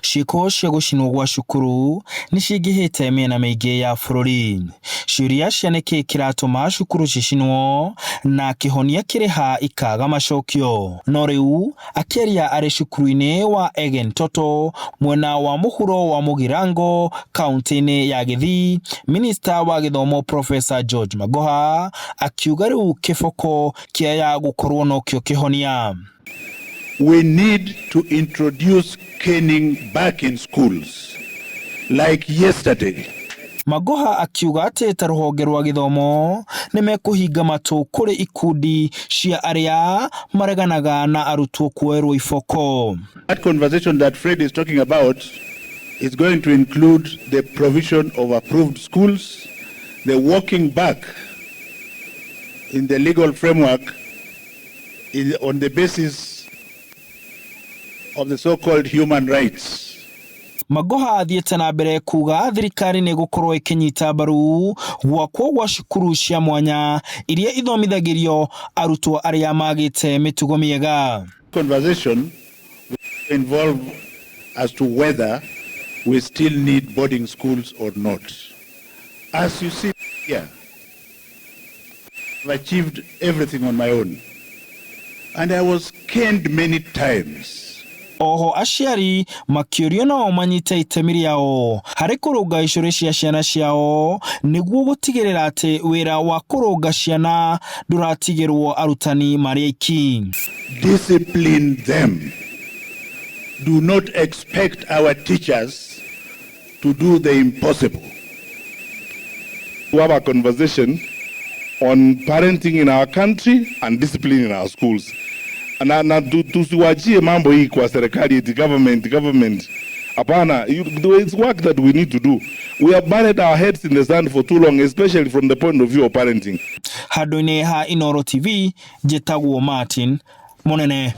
Ciĩko cia gũcinwo gwa cukuru nĩ cingĩhĩte mĩena mĩingĩ ya bũrũri. Ciũria cia nĩkĩ kĩratũma cukuru cicinwo na kĩhonia kĩrĩ ha ikaga macokio. No rĩu akĩaria arĩ cukuru-inĩ wa Egentoto mwena wa mũhuro wa Mũgirango kaunti-inĩ ya Gĩthii, minista wa gĩthomo Professor George Magoha akiuga rĩu kĩboko kĩaya gũkorwo nokĩo kĩhonia. We need to introduce caning back in schools, like yesterday. Magoha akiuga atĩ ta rũhonge rwa gĩthomo nĩ mekũhinga matũ kũrĩ ikundi cia arĩa mareganaga na arutwo kuoerwo iboko. That conversation that Fred is talking about is going to include the provision of approved schools, the walking back in the legal framework on the basis of the so-called human rights. Magoha athiĩte na mbere kuga thirikari nĩ ĩgũkorwo ĩkĩnyita mbaru gwakwo gwa cukuru cia mwanya iria ithomithagĩrio arutwo arĩa magĩte mĩtugo mĩega. Conversation will involve as to whether we still need boarding schools or not. As you see here, I've achieved everything on my own. And I was caned many times. Oho aciari makĩũrio nao manyite itemi rĩao harĩ kũrũnga icũrĩ cia ciana ciao nĩguo gũtigĩrĩra atĩ wĩra wa kũrũnga ciana ndũratigĩrwo arutani marĩ aiki. Discipline them. Do not expect our teachers to do the impossible. To have a conversation on parenting in our country and discipline in our schools. Na tusiwachie mambo hii kwa serikali eti government, government. Hapana, it's work that we need to do. We have buried our heads in the sand for too long, especially from the point of view of parenting. Handũ-inĩ ha Inooro TV, njĩtagwo Martin Mũnene.